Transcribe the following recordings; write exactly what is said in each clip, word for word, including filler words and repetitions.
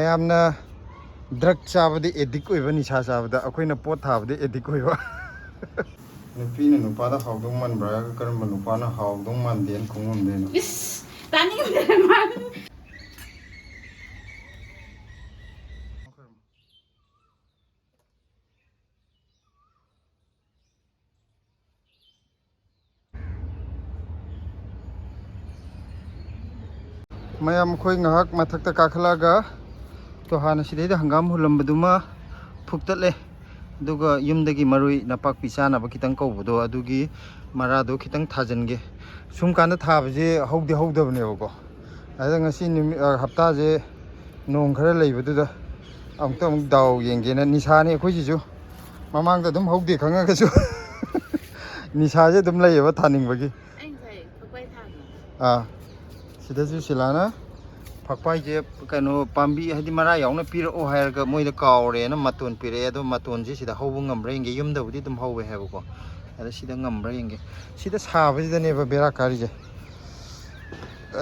ꯃꯌꯥꯝꯅ ꯗ꯭ꯔꯒ ꯆꯥꯕꯗ ꯑꯦꯗꯤꯛ ꯑꯣꯏꯕ, ꯅꯤꯁꯥ ꯆꯥꯕꯗ, ꯑꯩꯈꯣꯏꯅ ꯄꯣꯠ ꯊꯥꯕꯗ ꯑꯦꯗꯤꯛ ꯑꯣꯏꯕ꯫ ꯅꯨꯄꯤꯅ ꯅꯨꯄꯥꯗ ꯍꯥꯎꯗꯧ ꯃꯥꯟꯕ꯭ꯔꯥ ꯍꯥꯏꯔꯒ ꯀꯔꯝꯕ ꯅꯨꯄꯥꯅ ꯍꯥꯎꯗꯧ ꯃꯥꯟꯗꯦꯅ ꯈꯣꯡꯉꯝꯗꯣꯏꯅꯣ? ꯏꯁ, ꯇꯥꯅꯤꯡꯗꯦ ꯃꯥ꯫ ꯃꯌꯥꯝ, ꯑꯩꯈꯣꯏ ꯉꯥꯏꯍꯥꯛ ꯃꯊꯛꯇ ꯀꯥꯈꯠꯂꯛꯑꯒ, ꯇꯣ, ꯍꯥꯟꯅ ꯁꯤꯗꯩꯗ ꯍꯪꯒꯥꯝ ꯍꯨꯜꯂꯝꯕꯗꯨꯃ ꯐꯨꯛꯇꯠꯂꯦ꯫ ꯑꯗꯨꯒ ꯌꯨꯝꯗꯒꯤ ꯃꯔꯣꯏ ꯅꯄꯥꯛꯄꯤ ꯆꯥꯅꯕ ꯈꯤꯇꯪ ꯀꯧꯕꯗꯣ, ꯑꯗꯨꯒꯤ ꯃꯔꯥꯗꯣ ꯈꯤꯇꯪ ꯊꯥꯖꯤꯟꯒꯦ꯫ ꯁꯨꯝ ꯀꯥꯟꯗ ꯊꯥꯕꯁꯦ ꯍꯧꯗꯤ ꯍꯧꯗꯕꯅꯦꯕꯀꯣ꯫ ꯑꯗ ꯉꯁꯤ ꯅꯨꯃꯤꯠ, ꯑ, ꯍꯞꯇꯥꯁꯦ ꯅꯣꯡ ꯈꯔ ꯂꯩꯕꯗꯨꯗ ꯑꯃꯨꯛꯇ ꯑꯃꯨꯛ ꯗꯥꯎ ꯌꯦꯡꯒꯦꯅ꯫ ꯅꯤꯁꯥꯅꯤ ꯑꯩꯈꯣꯏꯁꯤꯁꯨ, ꯃꯃꯥꯡꯗ ꯑꯗꯨꯝ ꯍꯧꯗꯦ ꯈꯪꯉꯒꯁꯨ꯫ ꯅꯤꯁꯥꯁꯦ ꯑꯗꯨꯝ ꯂꯩꯌꯦꯕ ꯊꯥꯅꯤꯡꯕꯒꯤ꯫ ꯑꯩ ꯉꯁꯥꯏ ꯐꯛꯄꯥꯏ ꯊꯥꯕꯅꯦ꯫ ꯑꯥ, ꯁꯤꯗꯁꯨ ꯁꯤꯂꯥꯅ ꯐꯛꯄꯥꯏꯁꯦ, ꯀꯩꯅꯣ, ꯄꯥꯝꯕꯤ, ꯍꯥꯏꯗꯤ ꯃꯔꯥ ꯌꯥꯎꯅ ꯄꯤꯔꯛꯑꯣ ꯍꯥꯏꯔꯒ ꯃꯣꯏꯗ ꯀꯥꯎꯔꯦꯅ ꯃꯇꯣꯟ ꯄꯤꯔꯛꯑꯦ꯫ ꯑꯗꯣ ꯃꯇꯣꯟꯁꯦ ꯁꯤꯗ ꯍꯧꯕ ꯉꯝꯕ꯭ꯔꯥ ꯌꯦꯡꯒꯦ꯫ ꯌꯨꯝꯗꯕꯨꯗꯤ ꯑꯗꯨꯝ ꯍꯧꯋꯦ ꯍꯥꯏꯕꯀꯣ꯫ ꯑꯗ ꯁꯤꯗ ꯉꯝꯕ꯭ꯔꯥ ꯌꯦꯡꯒꯦ꯫ ꯁꯤꯗ ꯁꯥꯕꯁꯤꯗꯅꯦꯕ ꯕꯦꯔꯥ ꯀꯥꯔꯤꯁꯦ꯫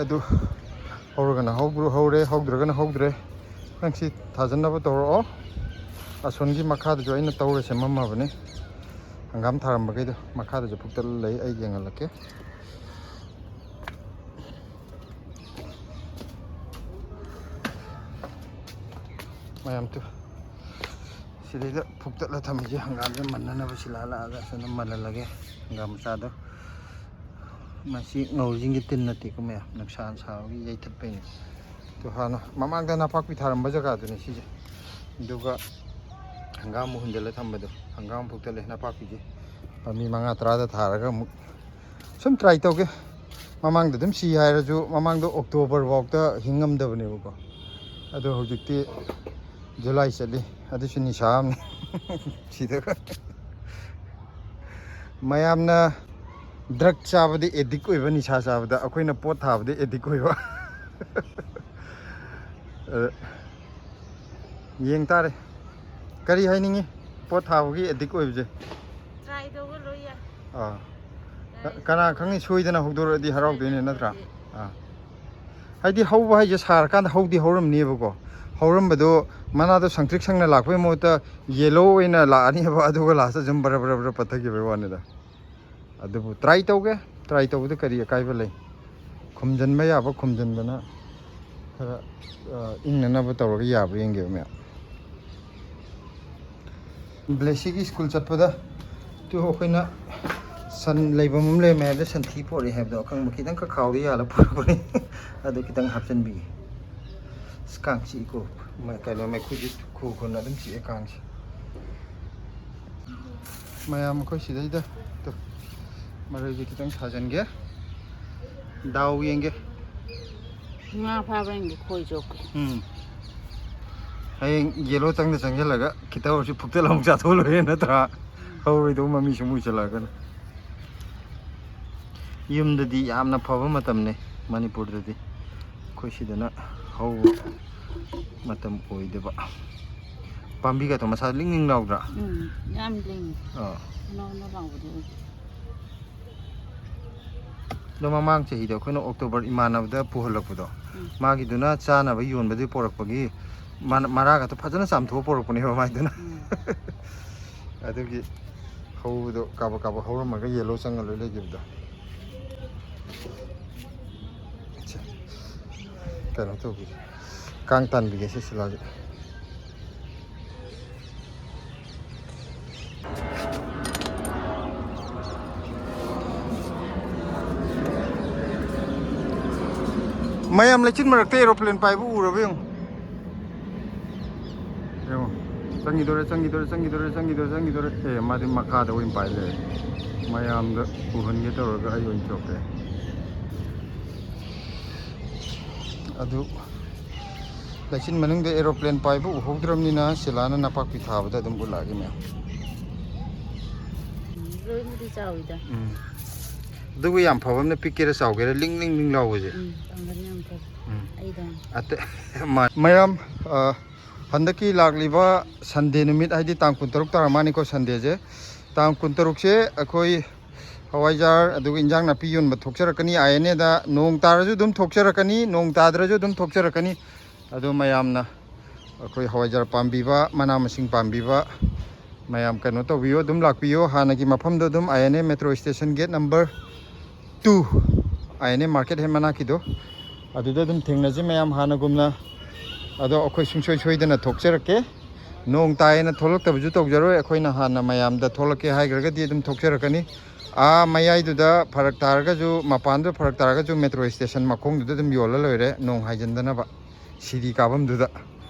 ꯑꯗꯨ ꯍꯧꯔꯒꯅ ꯍꯧꯕ꯭ꯔ-, ꯍꯧꯔꯦ, ꯍꯧꯗ꯭ꯔꯒꯅ ꯍꯧꯗ꯭ꯔꯦ꯫ ꯅꯪ ꯁꯤ ꯊꯥꯖꯟꯅꯕ ꯇꯧꯔꯛꯑꯣ꯫ ꯑꯁꯣꯟꯒꯤ ꯃꯈꯥꯗꯁꯨ ꯑꯩꯅ ꯇꯧꯔ ꯁꯦꯝꯃꯝꯃꯕꯅꯤ꯫ ꯍꯪꯒꯥꯝ ꯊꯥꯔꯝꯕꯈꯩꯗꯣ ꯃꯈꯥꯗꯁꯨ ꯐꯨꯛꯇꯠꯂ ꯂꯩ, ꯑꯩ ꯌꯦꯡꯍꯜꯂꯛꯀꯦ꯫ ꯃꯌꯥꯝ ꯇꯨ, ꯁꯤꯗꯩꯗ ꯐꯨꯛꯇꯠꯂ ꯊꯝꯃꯤꯁꯦ ꯍꯪꯒꯥꯝꯁꯦ ꯃꯟꯅꯅꯕ ꯁꯤꯂꯥ ꯂꯥꯛꯑꯒ ꯑꯁꯣꯝꯗ ꯃꯜꯍꯜꯂꯒꯦ꯫ ꯍꯪꯒꯥꯝ ꯃꯆꯥꯗꯣ, ꯃꯁꯤ ꯉꯧꯔꯤꯁꯤꯡꯒꯤ ꯇꯤꯟ ꯅꯠꯇꯦꯀꯣ ꯃꯌꯥꯝ, ꯅꯨꯡꯁꯥ ꯁꯥꯕꯒꯤ ꯌꯩꯊꯠꯄꯩꯅꯦ꯫ ꯑꯗꯨ ꯍꯥꯟꯅ ꯃꯃꯥꯡꯗ ꯅꯄꯥꯛꯄꯤ ꯊꯥꯔꯝꯕ ꯖꯒꯥꯗꯨꯅꯦ ꯁꯤꯁꯦ꯫ ꯑꯗꯨꯒ ꯍꯪꯒꯥꯝ ꯑꯃꯨꯛ ꯍꯨꯟꯖꯤꯜꯂ ꯊꯝꯕꯗꯣ, ꯍꯪꯒꯥꯝ ꯐꯨꯛꯇꯠꯂꯦ ꯅꯄꯥꯛꯄꯤꯁꯦ꯫ ꯄꯥꯝꯕꯤ ꯃꯉꯥ ꯇꯔꯥꯗ ꯊꯥꯔꯒ ꯑꯃꯨꯛ ꯁꯨꯝ ꯇ꯭ꯔꯥꯏ ꯇꯧꯒꯦ꯫ ꯃꯃꯥꯡꯗ ꯑꯗꯨꯝ ꯁꯤ ꯍꯥꯏꯔꯁꯨ, ꯃꯃꯥꯡꯗ ꯑꯣꯛꯇꯣꯕꯔ ꯐꯥꯎꯗ ꯍꯤꯡꯉꯝꯗꯕꯅꯦꯕꯀꯣ꯫ ꯑꯗꯣ ꯍꯧꯖꯤꯛꯇꯤ ꯖꯨꯂꯥꯏ ꯆꯠꯂꯤ, ꯑꯗꯨꯁꯨ ꯅꯤꯁꯥ ꯑꯃꯅꯤ꯫ ꯁꯤꯗꯒ ꯃꯌꯥꯝꯅ ꯗ꯭ꯔꯒ ꯆꯥꯕꯗ ꯑꯦꯗꯤꯛ ꯑꯣꯏꯕ, ꯅꯤꯁꯥ ꯆꯥꯕꯗ, ꯑꯩꯈꯣꯏꯅ ꯄꯣꯠ ꯊꯥꯕꯗ ꯑꯦꯗꯤꯛ ꯑꯣꯏꯕ꯫ ꯑ, ꯌꯦꯡ ꯇꯥꯔꯦ꯫ ꯀꯔꯤ ꯍꯥꯏꯅꯤꯡꯉꯤ ꯄꯣꯠ ꯊꯥꯕꯒꯤ ꯑꯦꯗꯤꯛ ꯑꯣꯏꯕꯁꯦ? ꯇ꯭ꯔꯥꯏ ꯇꯧꯕ ꯂꯣꯏ ꯌꯥꯏ꯫ ꯑꯥ꯫ ꯇ꯭ꯔꯥꯏ ꯀꯅꯥ ꯇꯧꯕ ꯈꯪꯅꯤ, ꯁꯣꯏꯗꯅ ꯍꯧꯗꯣꯔꯛꯑꯗꯤ ꯍꯔꯥꯎꯗꯣꯏꯅꯦ, ꯅꯠꯇ꯭ꯔꯥ? ꯁꯣꯏꯗꯅ ꯑꯥ꯫ ꯍꯥꯏꯗꯤ ꯍꯧꯕ ꯍꯥꯏꯁꯦ ꯁꯥꯔꯀꯥꯟꯗ ꯍꯧꯗꯤ ꯍꯧꯔꯝꯅꯦꯕꯀꯣ꯫ ꯍꯧꯔꯝꯕꯗꯣ ꯃꯅꯥꯗꯣ ꯁꯪꯇ꯭ꯔꯤꯛ ꯁꯪꯅ ꯂꯥꯛꯄꯒꯤ ꯃꯍꯨꯠꯇ ꯌꯦꯂꯣ ꯑꯣꯏꯅ ꯂꯥꯛꯑꯅꯦꯕ, ꯑꯗꯨꯒ ꯂꯥꯁꯇ ꯖꯨꯝ ꯕꯔ ꯕꯔ ꯕꯔ ꯄꯠꯊꯈꯤꯕꯒꯤ ꯋꯥꯅꯤꯗ꯫ ꯑꯗꯨꯕꯨ ꯇ꯭ꯔꯥꯏ ꯇꯧꯒꯦ, ꯇ꯭ꯔꯥꯏ ꯇꯧꯕꯗ ꯀꯔꯤ ꯑꯀꯥꯏꯕ ꯂꯩ? ꯈꯨꯝꯖꯤꯟꯕ ꯌꯥꯕ ꯈꯨꯝꯖꯤꯟꯕꯅ ꯈꯔ, ꯑ, ꯏꯪꯅꯅꯕ ꯇꯧꯔꯒ ꯌꯥꯕ꯭ꯔꯥ ꯌꯦꯡꯒꯦꯕ ꯃꯌꯥꯝ꯫ ꯕ꯭ꯂꯦꯁꯤꯒꯤ ꯁ꯭ꯀꯨꯜ ꯆꯠꯄꯗ ꯇꯨ ꯑꯩꯈꯣꯏꯅ ꯁꯟ ꯂꯩꯐꯝ ꯑꯃ ꯂꯩꯔꯝꯃꯦ ꯍꯥꯏꯕꯗ ꯁꯟꯊꯤ ꯄꯣꯔꯛꯑꯦ ꯍꯥꯏꯕꯗꯣ ꯑꯀꯪꯕ ꯈꯤꯇꯪ ꯈꯛ ꯈꯥꯎꯗ ꯌꯥꯜꯂ ꯄꯨꯔꯛꯄꯅꯦ꯫ ꯑꯗꯨ ꯈꯤꯇꯪ ꯍꯥꯞꯆꯤꯟꯕꯤꯒꯦ꯫ ꯑꯁ, ꯀꯥꯡ ꯆꯤꯛꯏꯀꯣ꯫ ꯃ-, ꯀꯩꯅꯣ, ꯃꯩꯈꯨꯁꯤ ꯈꯨ ꯈꯨꯅ ꯑꯗꯨꯝ ꯆꯤꯛꯑꯦ ꯀꯥꯡꯁꯦ꯫ ꯃꯌꯥꯝ ꯑꯩꯈꯣꯏ ꯁꯤꯗꯩꯗ ꯇꯨ, ꯃꯔꯩꯁꯦ ꯈꯤꯇꯪ ꯁꯥꯖꯟꯒꯦ꯫ ꯗꯥꯎ ꯌꯦꯡꯒꯦ꯫ ꯉꯥ ꯐꯥꯕ꯭ꯔꯥ ꯌꯦꯡꯒꯦ, ꯈꯣꯏ ꯆꯣꯞꯀꯦ꯫ ꯎꯝ꯫ ꯍꯌꯦꯡ ꯌꯦꯂꯣ ꯆꯪꯗ ꯆꯪꯁꯤꯜꯂꯒ ꯈꯤꯇ ꯑꯣꯏꯔꯁꯨ ꯐꯨꯛꯇ ꯂꯥꯎ ꯆꯥꯊꯣꯛꯑ ꯂꯣꯏꯔꯦ ꯅꯠꯇ꯭ꯔꯥ? ꯍꯧꯔꯣꯏꯗꯧꯕ ꯃꯃꯤ ꯁꯨꯝ ꯎꯏꯁꯜꯂꯛꯑꯒꯅ꯫ ꯌꯨꯝꯗꯗꯤ ꯌꯥꯝꯅ ꯐꯕ ꯃꯇꯝꯅꯤ ꯃꯅꯤꯄꯨꯔꯗꯗꯤ꯫ ꯑꯩꯈꯣꯏ ꯁꯤꯗꯅ ꯍꯧꯕ ꯃꯇꯝ ꯑꯣꯏꯗꯕ꯫ ꯄꯥꯝꯕꯤꯒꯗꯣ ꯃꯁꯥ ꯂꯤꯡ ꯂꯤꯡ ꯂꯥꯎꯗ꯭ꯔꯥ? ꯎꯝ, ꯌꯥꯝ ꯂꯤꯡꯉꯤ꯫ ꯑꯥ꯫ ꯅꯧ ꯅꯧ ꯂꯥꯎꯕꯗꯤ ꯑꯣꯏꯗꯦ꯫ ꯑꯗꯣ ꯃꯃꯥꯡ ꯆꯍꯤꯗ ꯑꯩꯈꯣꯏꯅ ꯑꯣꯛꯇꯣꯕꯔ ꯏꯃꯥꯟꯅꯕꯗ ꯄꯨꯍꯜꯂꯛꯄꯗꯣ, ꯎꯝ꯫ ꯃꯥꯒꯤꯗꯨꯅ ꯆꯥꯅꯕ ꯌꯣꯟꯕꯗꯨ ꯄꯣꯔꯛꯄꯒꯤ ꯃꯥꯅ ꯃꯔꯥꯒꯗꯣ ꯐꯖꯅ ꯆꯥꯝꯊꯣꯛꯑ ꯄꯣꯔꯛꯄꯅꯦꯕ ꯃꯥꯏꯗꯨꯅ꯫ ꯎꯝ꯫ ꯑꯗꯨꯒꯤ ꯍꯧꯕꯗꯣ ꯀꯥꯕꯛ ꯀꯥꯕꯛ ꯍꯧꯔꯝꯃꯒ ꯌꯦꯂꯣ ꯆꯪꯉ ꯂꯣꯏ ꯂꯩꯈꯤꯕꯗꯣ꯫ ꯑꯠꯆꯥ꯫ ꯀꯩꯅꯣ ꯇꯧꯕꯤꯒꯦ꯫ ꯀꯥꯡ ꯇꯥꯟꯕꯤꯒꯦ ꯁꯤ ꯁꯤꯂꯥꯁꯦ꯫ ꯃꯌꯥꯝ ꯂꯩꯆꯤꯟ ꯃꯔꯛꯇ ꯑꯦꯔꯣꯄ꯭ꯂꯦꯟ ꯄꯥꯏꯕ ꯎꯔꯕ ꯌꯦꯡꯉꯨ꯫ ꯌꯦꯡꯉꯣ꯫ ꯆꯪꯈꯤꯗꯣꯔꯦ, ꯆꯪꯈꯤꯗꯣꯔꯦ, ꯆꯪꯈꯤꯗꯣꯔꯦ, ꯆꯪꯈꯤꯗꯣꯔꯦ, ꯆꯪꯈꯤꯗꯣꯔꯦ꯫ ꯑꯦ, ꯃꯥꯗꯤ ꯃꯈꯥꯗ ꯑꯣꯏꯅ ꯄꯥꯏ ꯂꯩꯔꯦ꯫ ꯃꯌꯥꯝꯗ ꯎꯍꯟꯒꯦ ꯇꯧꯔꯒ ꯑꯩ ꯑꯣꯏꯅ ꯆꯣꯞꯄꯦ꯫ ꯑꯗꯨ ꯂꯩꯆꯤꯟ ꯃꯅꯨꯡꯗ ꯑꯦꯔꯣꯄ꯭ꯂꯦꯟ ꯄꯥꯏꯕ ꯎꯍꯧꯗ꯭ꯔꯕꯅꯤꯅ ꯁꯤꯂꯥꯅ ꯅꯄꯥꯛꯄꯤ ꯊꯥꯕꯗ ꯑꯗꯨꯝ ꯎꯠꯂꯛꯑꯒꯦ ꯃꯌꯥꯝ꯫ ꯂꯣꯏꯅꯗꯤ ꯆꯥꯎꯋꯤꯗ꯫ ꯎꯝ꯫ ꯑꯗꯨꯕꯨ ꯌꯥꯝ ꯐꯕ ꯑꯃꯅ ꯄꯤꯛꯀꯦꯔꯥ ꯆꯥꯎꯒꯦꯔꯥ ꯂꯤꯡ ꯂꯤꯡ ꯂꯤꯡ ꯂꯥꯎꯕꯁꯦ꯫ ꯎꯝ, ꯄꯥꯡꯒꯜ ꯌꯥꯝ ꯐꯩ꯫ ꯎꯝ꯫ ꯑꯩꯗꯣ꯫ ꯑꯇꯩ, ꯃꯥ-, ꯃꯌꯥꯝ, ꯑ, ꯍꯟꯗꯛꯀꯤ ꯂꯥꯛꯂꯤꯕ ꯁꯟꯗꯦ ꯅꯨꯃꯤꯠ, ꯍꯥꯏꯗꯤ ꯇꯥꯡ ꯀꯨꯟꯇꯔꯨꯛ ꯇꯥꯔ ꯃꯥꯅꯤꯀꯣ ꯁꯟꯗꯦꯁꯦ꯫ ꯇꯥꯡ ꯀꯨꯟꯇꯔꯨꯛꯁꯦ ꯑꯩꯈꯣꯏ ꯍꯋꯥꯏꯖꯥꯔ ꯑꯗꯨꯒ ꯏꯟꯖꯥꯡ ꯅꯥꯄꯤ ꯌꯣꯟꯕ ꯊꯣꯛꯆꯔꯛꯀꯅꯤ ꯑꯥꯏ ꯑꯦꯟ ꯑꯦꯗ꯫ ꯅꯣꯡ ꯇꯥꯔꯁꯨ ꯑꯗꯨꯝ ꯊꯣꯛꯆꯔꯛꯀꯅꯤ, ꯅꯣꯡ ꯇꯥꯗ꯭ꯔꯁꯨ ꯑꯗꯨꯝ ꯊꯣꯛꯆꯔꯛꯀꯅꯤ꯫ ꯑꯗꯣ ꯃꯌꯥꯝꯅ ꯑꯩꯈꯣꯏ ꯍꯋꯥꯏꯖꯥꯔ ꯄꯥꯝꯕꯤꯕ, ꯃꯅꯥ ꯃꯁꯤꯡ ꯄꯥꯝꯕꯤꯕ ꯃꯌꯥꯝ ꯀꯩꯅꯣ ꯇꯧꯕꯤꯌꯣ, ꯑꯗꯨꯝ ꯂꯥꯛꯄꯤꯌꯣ꯫ ꯍꯥꯟꯅꯒꯤ ꯃꯐꯝꯗꯣ ꯑꯗꯨꯝ I N A metro station gate number two, I N A market ꯍꯦꯛ ꯃꯅꯥꯛꯀꯤꯗꯣ, ꯑꯗꯨꯗ ꯑꯗꯨꯝ ꯊꯦꯡꯅꯁꯤ ꯃꯌꯥꯝ ꯍꯥꯟꯅꯒꯨꯝꯅ꯫ ꯑꯗꯣ ꯑꯩꯈꯣꯏ ꯁꯨꯡꯁꯣꯏ ꯁꯣꯏꯗꯅ ꯊꯣꯛꯆꯔꯛꯀꯦ꯫ ꯅꯣꯡ ꯇꯥꯏꯌꯦꯅ ꯊꯣꯛꯂꯛꯇꯕꯁꯨ ꯇꯧꯖꯔꯣꯏ꯫ ꯑꯩꯈꯣꯏꯅ ꯍꯥꯟꯅ ꯃꯌꯥꯝꯗ ꯊꯣꯛꯂꯛꯀꯦ ꯍꯥꯏꯈ꯭ꯔꯒꯗꯤ ꯑꯗꯨꯝ ꯊꯣꯛꯆꯔꯛꯀꯅꯤ꯫ ꯑꯥ ꯃꯌꯥꯏꯗꯨꯗ ꯐꯔꯛ ꯇꯥꯔꯒꯁꯨ, ꯃꯄꯥꯟꯗꯨꯗ ꯐꯔꯛ ꯇꯥꯔꯒꯁꯨ, metro station ꯃꯈꯣꯡꯗꯨꯗ ꯑꯗꯨꯝ ꯌꯣꯜꯂ ꯂꯣꯏꯔꯦ, ꯅꯣꯡ ꯍꯥꯏꯖꯤꯟꯗꯅꯕ꯫ ꯁꯤꯗꯤ ꯀꯥꯐꯝꯗꯨꯗ꯫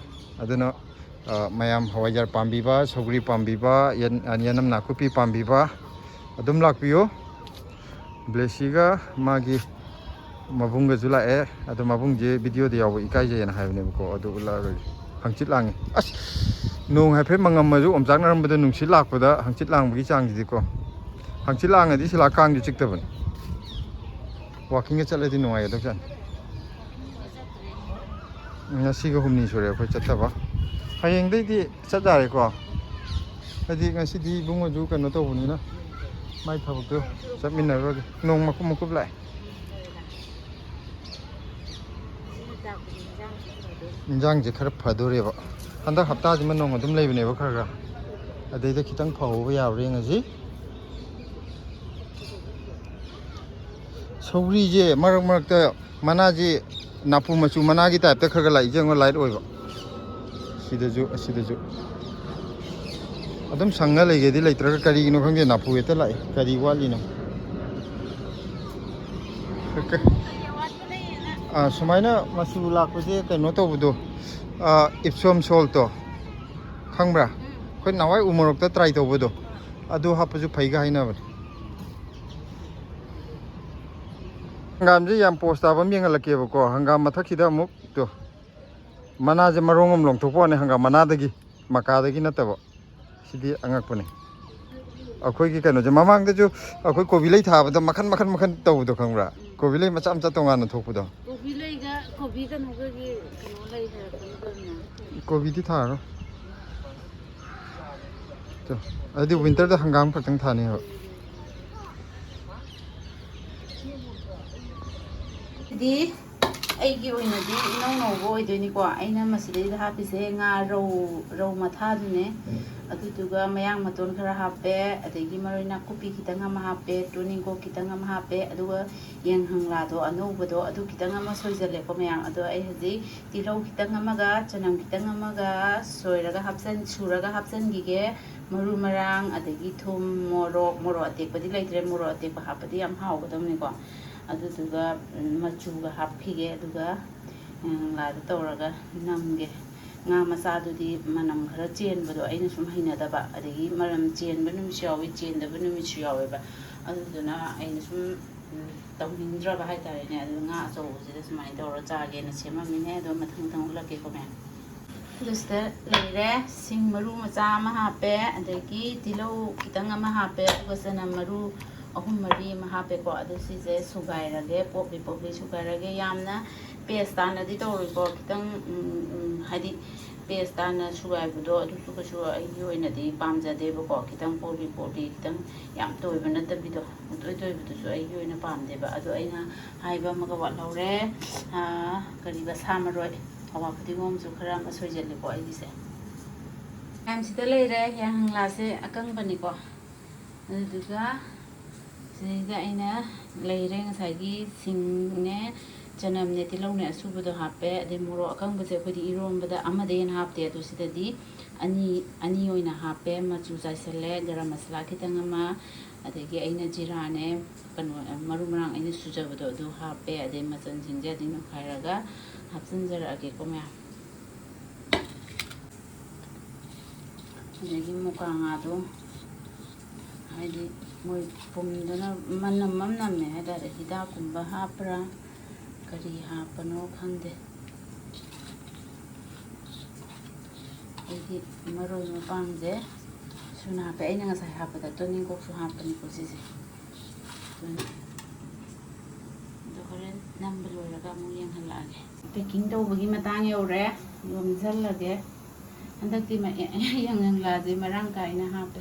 ꯑꯗꯨꯅ, ꯑ, ꯃꯌꯥꯝ ꯍꯋꯥꯏꯖꯥꯔ ꯄꯥꯝꯕꯤꯕ, ꯁꯧꯒ꯭ꯔꯤ ꯄꯥꯝꯕꯤꯕ, ꯌꯦꯟ-, ꯑ, ꯌꯦꯅꯝ ꯅꯥꯀꯨꯞꯄꯤ ꯄꯥꯝꯕꯤꯕ ꯑꯗꯨꯝ ꯂꯥꯛꯄꯤꯌꯨ꯫ ꯕ꯭ꯂꯦꯁꯤꯒ ꯃꯥꯒꯤ ꯃꯕꯨꯡꯒꯁꯨ ꯂꯥꯛꯑꯦ꯫ ꯑꯗꯣ ꯃꯕꯨꯡꯁꯦ videoꯗ ꯌꯥꯎꯕ ꯏꯀꯥꯏꯖꯩꯌꯦꯅ ꯍꯥꯏꯕꯅꯦꯕꯀꯣ, ꯑꯗꯨ ꯎꯠꯂꯛꯑꯔꯣꯏꯒꯦ꯫ ꯍꯪꯆꯤꯠ ꯂꯥꯡꯉꯤ꯫ ꯑꯁ! ꯅꯣꯡ ꯍꯥꯏꯐꯦꯠ ꯃꯪꯉꯝꯃꯁꯨ ꯑꯣꯝꯆꯥꯛꯅꯔꯝꯕꯗꯣ ꯅꯨꯡꯁꯤꯠ ꯂꯥꯛꯄꯗ ꯍꯪꯆꯤꯠ ꯂꯥꯡꯕꯒꯤ ꯆꯥꯡꯁꯤꯗꯤꯀꯣ꯫ ꯍꯪꯆꯤꯠ ꯂꯥꯡꯉꯗꯤ ꯁꯤꯂꯥ ꯀꯥꯡꯁꯨ ꯆꯤꯛꯇꯕꯅꯤ꯫ Walkingꯒ ꯆꯠꯂꯗꯤ ꯅꯨꯡꯉꯥꯏꯒꯗꯕꯖꯥꯠꯅꯤ꯫ ꯉꯁꯤꯒ ꯍꯨꯝꯅꯤ ꯁꯨꯔꯦ ꯑꯩꯈꯣꯏ ꯆꯠꯇꯕ꯫ ꯍꯌꯦꯡꯗꯩꯗꯤ ꯆꯠ ꯌꯥꯔꯦꯀꯣ꯫ ꯍꯥꯏꯗꯤ ꯉꯁꯤꯗꯤ ꯏꯕꯨꯡꯉꯣꯁꯨ ꯀꯩꯅꯣ ꯇꯧꯕꯅꯤꯅ ꯃꯥꯏ ꯊꯕꯛꯇꯣ ꯆꯠꯃꯤꯟꯅꯔꯨꯔꯒꯦ꯫ ꯅꯣꯡ ꯃꯀꯨꯞ ꯃꯀꯨꯞ ꯂꯥꯛꯑꯦ꯫ ꯏꯟꯖꯥꯡꯁꯦ ꯈꯔ ꯐꯗꯣꯔꯦꯕ꯫ ꯍꯟꯗꯛ ꯍꯞꯇꯥꯁꯤꯃ ꯅꯣꯡ ꯑꯗꯨꯝ ꯂꯩꯕꯅꯦꯕ ꯈꯔ ꯈꯔ꯫ ꯑꯗꯩꯗ ꯈꯤꯇꯪ ꯐꯍꯧꯕ ꯌꯥꯕ꯭ꯔꯥ ꯌꯦꯡꯉꯁꯤ꯫ ꯁꯧꯒ꯭ꯔꯤꯁꯦ ꯃꯔꯛ ꯃꯔꯛꯇ ꯃꯅꯥꯁꯦ ꯅꯥꯄꯨ ꯃꯆꯨ ꯃꯅꯥꯒꯤ typeꯇ ꯈꯔ ꯈꯔ ꯂꯥꯛꯏꯁꯦ ꯌꯦꯡꯉꯣ, light ꯑꯣꯏꯕ꯫ ꯁꯤꯗꯁꯨ, ꯑꯁꯤꯗꯁꯨ꯫ ꯑꯗꯨꯝ ꯁꯪꯉ ꯂꯩꯒꯦꯗꯤ ꯂꯩꯇ꯭ꯔꯒ ꯀꯔꯤꯒꯤꯅꯣ ꯈꯪꯗꯦ, ꯅꯥꯄꯨ ꯍꯦꯛꯇ ꯂꯥꯛꯏ꯫ ꯀꯔꯤ ꯋꯥꯠꯂꯤꯅꯣ? ꯑꯥ, ꯁꯨꯃꯥꯏꯅ ꯃꯆꯨ ꯂꯥꯛꯄꯁꯦ ꯀꯩꯅꯣ ꯇꯧꯕꯗꯣ, ꯑꯥ, Epsom saltꯇꯣ ꯈꯪꯕ꯭ꯔꯥ? ꯑꯩꯈꯣꯏ ꯅꯍꯥꯟꯋꯥꯏ ꯎ ꯃꯣꯔꯣꯛꯇ try ꯇꯧꯕꯗꯣ, ꯑꯗꯨ ꯍꯥꯞꯄꯁꯨ ꯐꯩꯒ ꯍꯥꯏꯅꯕꯅꯦ꯫ ꯍꯪꯒꯥꯝꯁꯦ ꯌꯥꯝ ꯄꯣꯁ ꯇꯥꯕ ꯑꯃ ꯌꯦꯡꯍꯜꯂꯛꯀꯦꯕꯀꯣ꯫ ꯍꯪꯒꯥꯝ ꯃꯊꯛꯁꯤꯗ ꯑꯃꯨꯛ ꯇꯣ, ꯃꯅꯥꯁꯦ ꯃꯔꯣꯡ ꯑꯃ ꯂꯣꯡꯊꯣꯛꯄ ꯋꯥꯅꯤ, ꯍꯪꯒꯥꯝ ꯃꯅꯥꯗꯒꯤ, ꯃꯀꯥꯗꯒꯤ ꯅꯠꯇꯕ꯫ ꯁꯤꯗꯤ ꯑꯉꯛꯄꯅꯤ꯫ ꯑꯩꯈꯣꯏꯒꯤ ꯀꯩꯅꯣꯁꯦ, ꯃꯃꯥꯡꯗꯁꯨ ꯑꯩꯈꯣꯏ ꯀꯣꯕꯤ ꯂꯩ ꯊꯥꯕꯗ ꯃꯈꯟ, ꯃꯈꯟ, ꯃꯈꯟ ꯇꯧꯕꯗꯣ ꯈꯪꯕ꯭ꯔꯥ? ꯀꯣꯕꯤ ꯂꯩ ꯃꯆꯥ ꯃꯆꯥ ꯇꯣꯉꯥꯟꯅ ꯊꯣꯛꯄꯗꯣ꯫ ꯀꯣꯕꯤ ꯂꯩꯒ ꯀꯣꯕꯤ ꯀꯩꯅꯣꯒꯒꯤ ꯀꯩꯅꯣ ꯂꯩ ꯍꯥꯏꯔꯛꯄꯅꯤ ꯀꯩꯅꯣ꯫ ꯀꯣꯕꯤꯗꯤ ꯊꯥꯔꯣ꯫ ꯇꯣ, ꯑꯗꯨꯗꯤ winterꯗ ꯍꯪꯒꯥꯝ ꯈꯛꯇꯪ ꯊꯥꯅꯦꯕ꯫ ꯗꯤ ꯑꯩꯒꯤ ꯑꯣꯏꯅꯗꯤ ꯏꯅꯧ ꯅꯧꯕ ꯑꯣꯏꯗꯣꯏꯅꯤꯀꯣ꯫ ꯑꯩꯅ ꯃꯁꯤꯗꯩꯗ ꯍꯥꯞꯄꯤꯁꯦ ꯉꯥ ꯔꯧ, ꯔꯧ ꯃꯊꯥꯗꯨꯅꯦ꯫ ꯑꯗꯨꯗꯨꯒ ꯃꯌꯥꯡ ꯃꯇꯣꯟ ꯈꯔ ꯍꯥꯞꯄꯦ, ꯑꯗꯒꯤ ꯃꯔꯣꯏ ꯅꯥꯀꯨꯞꯄꯤ ꯈꯤꯇꯪ ꯑꯃ ꯍꯥꯞꯄꯦ, ꯇꯨꯅꯤꯡꯀꯣꯛ ꯈꯤꯇꯪ ꯑꯃ ꯍꯥꯞꯄꯦ, ꯑꯗꯨꯒ ꯌꯥꯏꯉꯪꯂꯥꯗꯣ ꯑꯅꯧꯕꯗꯣ ꯑꯗꯨ ꯈꯤꯇꯪ ꯑꯃ ꯁꯣꯏꯖꯜꯂꯦꯀꯣ ꯃꯌꯥꯝ꯫ ꯑꯗꯣ ꯑꯩ ꯍꯧꯖꯤꯛ ꯇꯤꯜꯍꯧ ꯈꯤꯇꯪ ꯑꯃꯒ ꯆꯅꯝ ꯈꯤꯇꯪ ꯑꯃꯒ ꯁꯣꯏꯔꯒ ꯍꯥꯞꯆꯟ-, ꯁꯨꯔꯒ ꯍꯥꯞꯆꯟꯈꯤꯒꯦ꯫ ꯃꯔꯨ ꯃꯔꯥꯡ, ꯑꯗꯒꯤ ꯊꯨꯝ, ꯃꯣꯔꯣꯛ, ꯃꯣꯔꯣꯛ ꯑꯇꯦꯛꯄꯗꯤ ꯂꯩꯇ꯭ꯔꯦ, ꯃꯣꯔꯣꯛ ꯑꯇꯦꯛꯄ ꯍꯥꯞꯄꯗꯤ ꯌꯥꯝ ꯍꯥꯎꯒꯗꯕꯅꯤꯀꯣ꯫ ꯑꯗꯨꯗꯨꯒ, ꯎꯝ, ꯃꯆꯨꯒ ꯍꯥꯞꯈꯤꯒꯦ, ꯑꯗꯨꯒ ꯌꯥꯏꯉꯪꯂꯥꯗ ꯇꯧꯔꯒ ꯅꯝꯒꯦ꯫ ꯉꯥ ꯃꯆꯥꯗꯨꯗꯤ ꯃꯅꯝ ꯈꯔ ꯆꯦꯟꯕꯗꯣ ꯑꯩꯅ ꯁꯨꯝ ꯍꯩꯅꯗꯕ, ꯑꯗꯒꯤ ꯃꯅꯝ ꯆꯦꯟꯕ ꯅꯨꯃꯤꯠꯁꯨ ꯌꯥꯎꯏ, ꯆꯦꯟꯗꯕ ꯅꯨꯃꯤꯠꯁꯨ ꯌꯥꯎꯋꯦꯕ꯫ ꯑꯗꯨꯗꯨꯅ ꯑꯩꯅ ꯁꯨꯝ, ꯎꯝ, ꯇꯧꯅꯤꯡꯗ꯭ꯔꯕ ꯍꯥꯏꯇꯥꯔꯦꯅꯦ꯫ ꯑꯗꯨ ꯉꯥ ꯑꯆꯧꯕꯁꯤꯗ ꯁꯨꯃꯥꯏꯅ ꯇꯧꯔ ꯆꯥꯒꯦꯅ ꯁꯦꯝꯃꯝꯃꯤꯅꯦ꯫ ꯑꯗꯣ ꯃꯊꯪ ꯃꯊꯪ ꯎꯠꯂꯛꯀꯦꯀꯣ ꯃꯌꯥꯝ꯫ ꯑꯗꯨ ꯁꯤꯗ ꯂꯩꯔꯦ꯫ ꯁꯤꯡ ꯃꯔꯨ ꯃꯆꯥ ꯑꯃ ꯍꯥꯞꯄꯦ, ꯑꯗꯒꯤ ꯇꯤꯜꯍꯧ ꯈꯤꯇꯪ ꯑꯃ ꯍꯥꯞꯄꯦ, ꯑꯗꯨꯒ ꯆꯅꯝ ꯃꯔꯨ ꯑꯍꯨꯝ ꯃꯔꯤ ꯑꯃ ꯍꯥꯞꯄꯦꯀꯣ꯫ ꯑꯗꯨ ꯁꯤꯁꯦ ꯁꯨꯒꯥꯏꯔꯒꯦ, ꯄꯣꯞꯂꯤ ꯄꯣꯞꯂꯤ ꯁꯨꯒꯥꯏꯔꯒꯦ꯫ ꯌꯥꯝꯅ ꯄꯦꯁ ꯇꯥꯅꯗꯤ ꯇꯧꯔꯣꯏꯀꯣ, ꯈꯤꯇꯪ, ꯎꯝ, ꯎꯝ, ꯍꯥꯏꯗꯤ ꯄꯦꯁ ꯇꯥꯅ ꯁꯨꯒꯥꯏꯕꯗꯣ ꯑꯗꯨꯁꯨ ꯀꯩꯁꯨ ꯑꯩꯒꯤ ꯑꯣꯏꯅꯗꯤ ꯄꯥꯝꯖꯗꯦꯕꯀꯣ꯫ ꯈꯤꯇꯪ ꯄꯣꯞꯂꯤ ꯄꯣꯞꯂꯤ, ꯈꯤꯇꯪ ꯌꯥꯝ ꯇꯣꯏꯕ ꯅꯠꯇꯕꯤꯗꯣ, ꯄꯨꯡꯇꯣꯏ ꯇꯣꯏꯕꯗꯨꯁꯨ ꯑꯩꯒꯤ ꯑꯣꯏꯅ ꯄꯥꯝꯗꯦꯕ꯫ ꯑꯗꯣ ꯑꯩꯅ ꯍꯥꯏꯕ ꯑꯃꯒ ꯋꯥꯠꯍꯧꯔꯦ꯫ ꯑꯥ, ꯀꯔꯤꯕ, ꯁꯥ ꯃꯔꯣꯏ, ꯑꯋꯥ ꯐꯗꯤꯒꯣꯝꯁꯨ ꯈꯔ ꯑꯃ ꯁꯣꯏꯖꯜꯂꯤꯀꯣ ꯑꯩꯒꯤꯁꯦ꯫ ꯃꯌꯥꯝꯁꯤꯗ ꯂꯩꯔꯦ, ꯌꯥꯏꯉꯪꯂꯥꯁꯦ ꯑꯀꯪꯕꯅꯤꯀꯣ꯫ ꯑꯗꯨꯗꯨꯒ ꯁꯤꯗꯩꯗ ꯑꯩꯅ ꯂꯩꯔꯦ ꯉꯁꯥꯏꯒꯤ ꯁꯤꯡꯅꯦ, ꯆꯅꯝꯅꯦ, ꯇꯤꯜꯍꯧꯅꯦ ꯑꯁꯨꯕꯗꯣ ꯍꯥꯞꯄꯦ꯫ ꯑꯗꯩ ꯃꯣꯔꯣꯛ ꯑꯀꯪꯕꯁꯦ ꯑꯩꯈꯣꯏꯗꯤ ꯏꯔꯣꯝꯕꯗ ꯑꯃꯗꯩ ꯍꯦꯟꯅ ꯍꯥꯞꯇꯦ꯫ ꯑꯗꯣ ꯁꯤꯗꯗꯤ ꯑꯅꯤ, ꯑꯅꯤ ꯑꯣꯏꯅ ꯍꯥꯞꯄꯦ꯫ ꯃꯆꯨ ꯆꯥꯏꯁꯜꯂꯦ, ꯒꯔꯝ ꯃꯁꯥꯂꯥ ꯈꯤꯇꯪ ꯑꯃ, ꯑꯗꯒꯤ ꯑꯩꯅ ꯖꯤꯔꯥꯅꯦ, ꯀꯩꯅꯣ, ꯃꯔꯨ ꯃꯔꯥꯡ ꯑꯩꯅ ꯁꯨꯖꯕꯗꯣ ꯑꯗꯨ ꯍꯥꯞꯄꯦ꯫ ꯑꯗꯩ ꯃꯆꯜꯁꯤꯡꯁꯦ ꯑꯗꯨꯝ ꯅꯣꯏꯈꯥꯏꯔꯒ ꯍꯥꯞꯆꯤꯟꯖꯔꯛꯑꯒꯦꯀꯣ ꯃꯌꯥꯝ꯫ ꯑꯗꯒꯤ ꯃꯨꯀꯥ ꯉꯥꯗꯣ, ꯍꯥꯏꯗꯤ ꯃꯣꯏ ꯄꯨꯝꯗꯅ ꯃꯅꯝ ꯑꯃ ꯅꯝꯃꯦ ꯍꯥꯏꯇꯥꯔꯦ꯫ ꯍꯤꯗꯥꯛꯀꯨꯝꯕ ꯍꯥꯞꯄ꯭ꯔꯥ ꯀꯔꯤ ꯍꯥꯞꯄꯅꯣ ꯈꯪꯗꯦ꯫ ꯑꯩꯗꯤ ꯃꯔꯣꯏ ꯃꯄꯥꯡꯁꯦ ꯁꯨꯅ ꯍꯥꯞꯄꯦ꯫ ꯑꯩꯅ ꯉꯁꯥꯏ ꯍꯥꯞꯄꯗ ꯇꯣꯅꯤꯡꯀꯣꯛꯁꯨ ꯍꯥꯞꯄꯅꯤꯀꯣ ꯁꯤꯁꯦ꯫ ꯑꯗꯨꯅ ꯑꯗꯣ ꯍꯣꯔꯦꯟ ꯅꯝꯕ ꯂꯣꯏꯔꯒ ꯑꯃꯨꯛ ꯌꯦꯡꯍꯜꯂꯛꯑꯒꯦ꯫ ꯄꯦꯀꯤꯡ ꯇꯧꯕꯒꯤ ꯃꯇꯥꯡ ꯌꯧꯔꯦ, ꯌꯣꯝꯁꯤꯜꯂꯒꯦ꯫ ꯍꯟꯗꯛꯇꯤ ꯃ-, ꯌꯥꯏꯉꯪꯂꯥꯁꯦ ꯃꯔꯥꯡ ꯀꯥꯏꯅ ꯍꯥꯞꯄꯦ,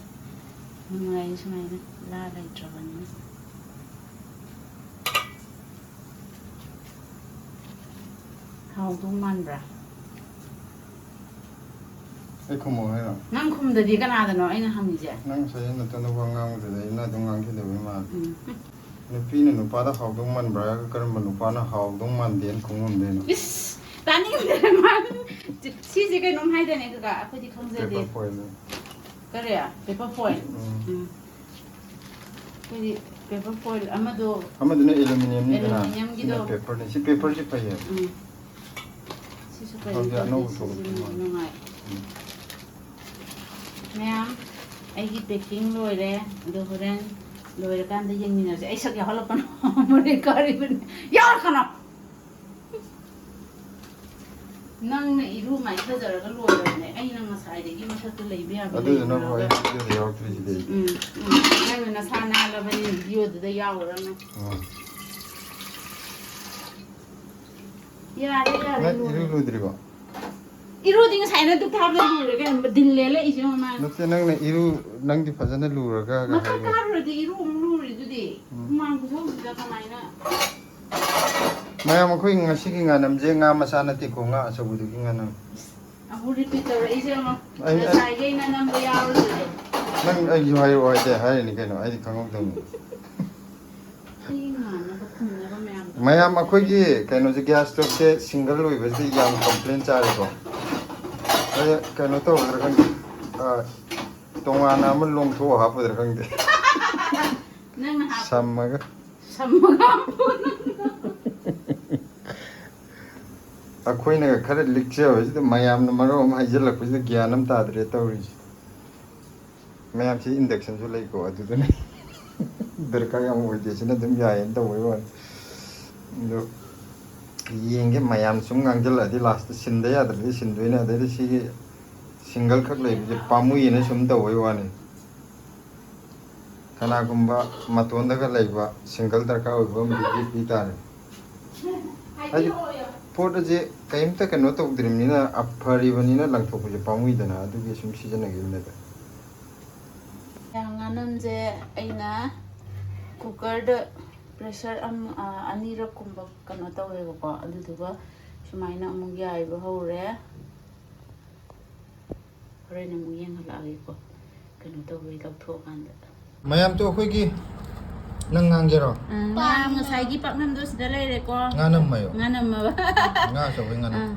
ꯅꯨꯡꯉꯥꯏꯌꯦ ꯁꯨꯃꯥꯏꯅ ꯂꯥ ꯂꯩꯇ꯭ꯔꯕꯅꯤꯅ꯫ ꯍꯥꯎꯗꯧ ꯃꯥꯟꯕ꯭ꯔꯥ? ꯑꯩ ꯈꯨꯝꯃꯣ ꯍꯥꯏꯔꯣ? ꯅꯪ ꯈꯨꯝꯗꯗꯤ ꯀꯅꯥꯗꯅꯣ ꯑꯩꯅ ꯍꯪꯉꯤꯁꯦ? ꯅꯪ ꯉꯁꯥꯏ ꯅꯇꯣꯟꯗ ꯋꯥ ꯉꯥꯡꯕꯗꯨꯗ ꯑꯩꯅ ꯑꯗꯨꯝ ꯉꯥꯡꯈꯤꯗꯕꯩ ꯃꯥꯜꯂꯦ꯫ ꯎꯝ. ꯅꯨꯄꯤꯅ ꯅꯨꯄꯥꯗ ꯍꯥꯎꯗꯧ ꯃꯥꯟꯕ꯭ꯔꯥ ꯍꯥꯏꯔꯒ ꯀꯔꯝꯕ ꯅꯨꯄꯥꯅ ꯍꯥꯎꯗꯧ ꯃꯥꯟꯗꯦꯅ ꯈꯨꯝꯃꯝꯗꯣꯏꯅꯣ? ꯏꯁ! ꯇꯥꯅꯤꯡꯗꯦ ꯃꯥ꯫ ꯁꯤꯁꯦ ꯀꯩꯅꯣꯝ ꯍꯥꯏꯗꯥꯏꯅꯦ ꯀꯀꯥ? ꯑꯩꯈꯣꯏꯗꯤ ꯈꯪꯖꯗꯦ꯫ Paper foil. ꯀꯔꯤ? Paper foil? ꯎꯝ. ꯎꯝ. ꯑꯩꯈꯣꯏꯗꯤ paper foil ꯑꯃꯗꯣ ꯑꯃꯗꯨꯅ aluminium ꯅꯤꯗꯅ, Aluminium ꯒꯤꯗꯣ꯫ ꯁꯤꯅ paper ꯅꯤ꯫ ꯁꯤ paper ꯁꯤ ꯐꯩꯌꯦ꯫ ꯎꯝ. ꯁꯤꯁꯨ ꯀꯔꯤꯝ ꯍꯧꯖꯤꯛ ꯇꯧꯗꯦ, ꯑꯅꯧꯕ ꯁꯤꯁꯨ ꯊꯣꯛꯂꯛꯄ ꯃꯥꯜꯂꯦ꯫ ꯅꯨꯡꯉꯥꯏ꯫ ꯎꯝ. ꯃꯌꯥꯝ, ꯑꯩꯒꯤ packing ꯂꯣꯏꯔꯦ꯫ ꯑꯗꯣ ꯍꯣꯔꯦꯟ ꯂꯣꯏꯔꯀꯥꯟꯗ ꯌꯦꯡꯃꯤꯟꯅꯁꯦ꯫ ꯑꯩ ꯁꯛ ꯌꯥꯎꯍꯜꯂꯛꯀꯅꯣ꯫ ꯃꯣꯔꯦ ꯀꯥꯔꯤꯕꯅꯤ꯫ ꯌꯥꯎꯔꯛꯀꯅꯣ! ꯅꯪꯅ ꯏꯔꯨ ꯃꯥꯏꯊꯖꯔꯒ ꯂꯣꯏꯔꯕꯅꯦ꯫ ꯑꯩꯅ ꯉꯁꯥꯏꯗꯒꯤ ꯃꯊꯛꯇ ꯂꯩꯕ ꯌꯥꯕ ꯑꯗꯨꯗꯨꯅꯕꯨ ꯂꯩꯔꯨꯔꯒ ꯑꯩ video ꯗ ꯌꯥꯎꯔꯛꯇ꯭ꯔꯤꯁꯤꯗꯤ ꯑꯩ꯫ ꯎꯝ, ꯎꯝ꯫ ꯅꯪꯅ ꯅꯁꯥ ꯅꯥꯜꯂꯕꯅꯤꯅ video ꯗꯨꯗ ꯌꯥꯎꯔꯨꯔꯅꯨ꯫ ꯎꯝ. ꯌꯥꯔꯦ, ꯌꯥꯔꯦ, ꯅꯪ ꯂꯣꯏꯔꯦ꯫ ꯏꯔꯨ ꯂꯨꯗ꯭ꯔꯤꯕꯣ? ꯏꯔꯨꯗꯤ ꯉꯁꯥꯏꯅ ꯗꯨꯛ ꯊꯥꯕꯗ ꯂꯨꯔꯦ ꯀꯩꯅꯣ, ꯗꯤꯜ ꯂꯦꯜꯂꯛꯏꯁꯦ ꯌꯦꯡꯉꯣ ꯃꯥꯅ꯫ ꯅꯠꯇꯦ, ꯅꯪꯅ ꯏꯔꯨ, ꯅꯪꯗꯤ ꯐꯖꯅ ꯂꯨꯔꯒ ꯃꯊꯛ ꯍꯥꯏꯕ꯫ ꯀꯥꯔꯨꯔꯗꯤ ꯏꯔꯨ ꯑꯃꯨꯛ ꯂꯨꯔꯤꯗꯨꯗꯤ꯫ ꯎꯝ. ꯍꯨꯃꯥꯡ ꯈꯨꯁꯧꯁꯤꯗ ꯀꯃꯥꯏꯅ? ꯃꯌꯥꯝ, ꯑꯩꯈꯣꯏ ꯉꯁꯤꯒꯤ ꯉꯥꯅꯝꯁꯦ ꯉꯥ ꯃꯆꯥ ꯅꯠꯇꯦꯀꯣ, ꯉꯥ ꯑꯆꯧꯕꯗꯨꯒꯤ ꯉꯥꯅꯝ꯫ ꯑꯃꯨꯛ repeat ꯇꯧꯔꯛꯏꯁꯦ ꯌꯦꯡꯉꯣ꯫ ꯑꯩ, ꯑꯩ ꯉꯁꯥꯏꯒꯤ ꯑꯩꯅ ꯅꯝꯕ ꯌꯥꯎꯔꯤꯁꯦ꯫ ꯅꯪ ꯑꯩꯁꯨ ꯍꯥꯏꯔꯛꯑꯣ ꯍꯥꯏꯗꯤ ꯍꯥꯏꯔꯤꯅꯤ ꯀꯩꯅꯣ, ꯑꯩꯗꯤ ꯈꯪꯍꯧꯗꯕꯅꯤ꯫ ꯑꯩ ꯉꯥꯡꯅꯕ ꯈꯨꯝꯅꯕ ꯃꯌꯥꯝꯗꯣ꯫ ꯃꯌꯥꯝ, ꯑꯩꯈꯣꯏꯒꯤ ꯀꯩꯅꯣꯁꯦ, gas stove ꯁꯦ single ꯑꯣꯏꯕꯁꯤꯗ ꯌꯥꯝ complain ꯆꯥꯔꯦꯀꯣ꯫ ꯑꯗ ꯀꯩꯅꯣ ꯇꯧꯒꯗ꯭ꯔꯥ ꯈꯪꯗꯦ, ꯑ, ꯇꯣꯉꯥꯟꯅ ꯑꯃ ꯂꯣꯡꯊꯣꯛꯑ ꯍꯥꯞꯄꯗ꯭ꯔꯥ ꯈꯪꯗꯦ꯫ ꯅꯪꯅ ꯍꯥꯞꯄꯣ꯫ ꯁꯝꯃꯒ꯫ ꯁꯝꯃꯒ ꯍꯥꯞꯄꯣ꯫ ꯑꯩꯈꯣꯏꯅꯒ ꯈꯔ ꯂꯤꯛꯆꯕꯁꯤꯗ ꯃꯌꯥꯝꯅ ꯃꯔꯣꯟ ꯑꯃ ꯍꯩꯖꯤꯜꯂꯛꯄꯁꯤꯗ ꯒ꯭ꯌꯥꯟ ꯑꯃ ꯇꯥꯗ꯭ꯔꯦ ꯇꯧꯔꯤꯁꯦ꯫ ꯃꯌꯥꯝꯁꯤ induction ꯁꯨ ꯂꯩꯀꯣ, ꯑꯗꯨꯗꯨꯅ ꯗꯔꯀꯥꯔ ꯌꯥꯝ ꯑꯣꯏꯗꯦ, ꯁꯤꯅ ꯑꯗꯨꯝ ꯌꯥꯏꯌꯦꯅ ꯇꯧꯕꯩ ꯋꯥꯅꯤ꯫ ꯑꯗꯣ ꯌꯦꯡꯒꯦ, ꯃꯌꯥꯝ ꯁꯨꯝ ꯉꯥꯡꯁꯤꯜꯂꯛꯑꯗꯤ last ꯇ ꯁꯤꯟꯗ ꯌꯥꯗ꯭ꯔꯗꯤ ꯁꯤꯟꯗꯣꯏꯅꯦ꯫ ꯑꯗꯩꯗꯤ ꯁꯤꯒꯤ single ꯈꯛ ꯂꯩꯕꯁꯦ ꯄꯥꯝꯃꯨꯏꯌꯦꯅ ꯁꯨꯝ ꯇꯧꯕꯩ ꯋꯥꯅꯤ꯫ ꯀꯅꯥꯒꯨꯝꯕ ꯃꯇꯣꯟꯗꯒ ꯂꯩꯕ single ꯗꯔꯀꯥꯔ ꯑꯣꯏꯕ ꯑꯃꯗꯤ ꯄꯤ ꯇꯥꯔꯦ꯫ ꯍꯥꯏꯗꯤ ꯄꯣꯠ ꯑꯁꯦ ꯀꯔꯤꯝꯇ ꯀꯩꯅꯣ ꯇꯧꯗ꯭ꯔꯤꯕꯅꯤꯅ, ꯑ, ꯐꯔꯤꯕꯅꯤꯅ ꯂꯪꯊꯣꯛꯄꯁꯦ ꯄꯥꯝꯃꯨꯏꯗꯅ, ꯑꯗꯨꯒꯤ ꯁꯨꯝ ꯁꯤꯖꯤꯟꯅꯈꯤꯕꯅꯦ ꯑꯗꯣ꯫ ꯉꯥꯅꯝꯁꯦ ꯑꯩꯅ cooker ꯗ pressure ꯑꯃ, ꯑ, ꯑꯅꯤꯔꯛ ꯀꯨꯝꯕ ꯀꯩꯅꯣ ꯇꯧꯔꯦꯕꯀꯣ꯫ ꯑꯗꯨꯗꯨꯒ ꯁꯨꯃꯥꯏꯅ ꯑꯃꯨꯛ ꯌꯥꯏꯕ ꯍꯧꯔꯦ꯫ ꯍꯣꯔꯦꯟ ꯑꯃꯨꯛ ꯌꯦꯡꯍꯜꯂꯛꯑꯒꯦꯀꯣ, ꯀꯩꯅꯣ ꯇꯧꯕꯩ ꯂꯧꯊꯣꯛꯑꯀꯥꯟꯗ꯫ ꯃꯌꯥꯝ ꯇꯨ ꯑꯩꯈꯣꯏꯒꯤ ꯅꯪ ꯉꯥꯡꯒꯦꯔꯣ? ꯎꯝ, ꯉꯥ ꯉꯁꯥꯏꯒꯤ ꯄꯥꯛꯅꯝꯗꯣ ꯁꯤꯗ ꯂꯩꯔꯦꯀꯣ꯫ ꯉꯥꯅꯝ ꯍꯥꯏꯌꯣ꯫ ꯉꯥꯅꯝꯃꯕ꯫ ꯉꯥ ꯑꯆꯧꯕꯩ ꯉꯥꯅꯝ꯫ ꯑꯥ꯫